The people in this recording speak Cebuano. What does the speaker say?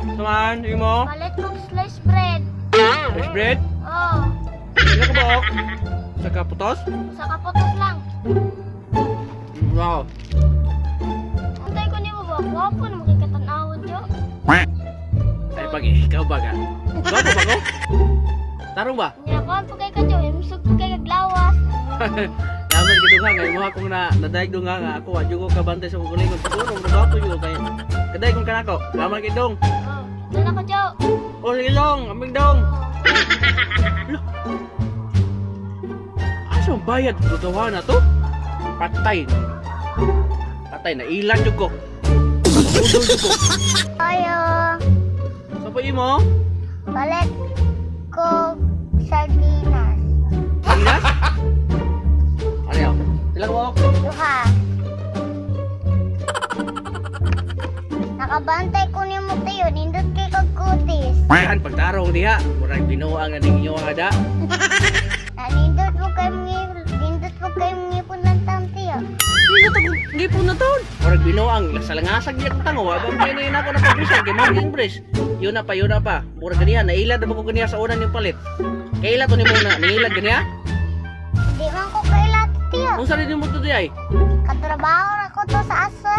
Saman, imo? Palit kong slice bread. Fresh bread? Oh, Pila ka buok? Sa kaputos? sa kaputos lang. Wow. Antay ko nimo ba? Gwapo na makikatan-awon, Jo. Ay, pag ikaw ba ka? Gwapo ba ko? Tarong ba? Nya kuan pa kay ka, Jo. Imsog pa kay kaglawas. Yaman gid nga nga imuha kong na nadayeg dong nga nga ako wa jud ko kabantay sa kong kulingon. Siguro nga gwapo jud ko kay kaday kong kanako. Yaman gid dong. Oh, doon ako, Jo. Oh, sige dong, aming dong. Oh. Asa ang bayad tutuwa na to? Patay. Patay na ilan jud ko. Udol jud ko. Ayo, Sa pa imo? palit ko sardinas. Sardinas? Ano yun? Pila ka buok? Duha. Nakabantay ko nimo tayo, nindot kay kag kutis. Yan, pagtarong diha. Murag binuang na ninyo ada. Nindot mo kay nindot mo kay ngipon ng taon tiyo. Hindi to ngipon na taon. Murag binuang sa langasag diya kong tango. Wa ba may na ako na pagbisan kay Ma'am English. Yun na pa, yun na pa. Murag ganiya, nailad na ba ko ganiya sa una ning palit? Kaila to ni muna, niilad ganiya? Di man ko kailat tiyo. Unsa rin mo to di ay? Katrabaho ra ko to sa aso.